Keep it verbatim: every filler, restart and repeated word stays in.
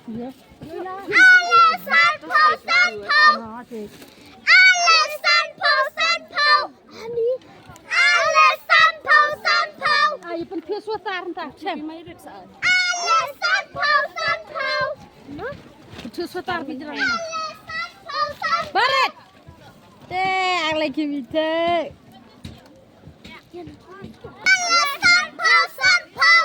Yes. Alle sanphew sanphew. Ah, okay. Alle sanphew sanphew. Ani. Alle sanphew sanphew. Ah, ïa pynphiah sweater nta, chem. Alle sanphew sanphew. Pynphiah sweater pynjrang. Alle sanphew sanphew. Baret. Te, ang lagi mite. Alle sanphew sanphew.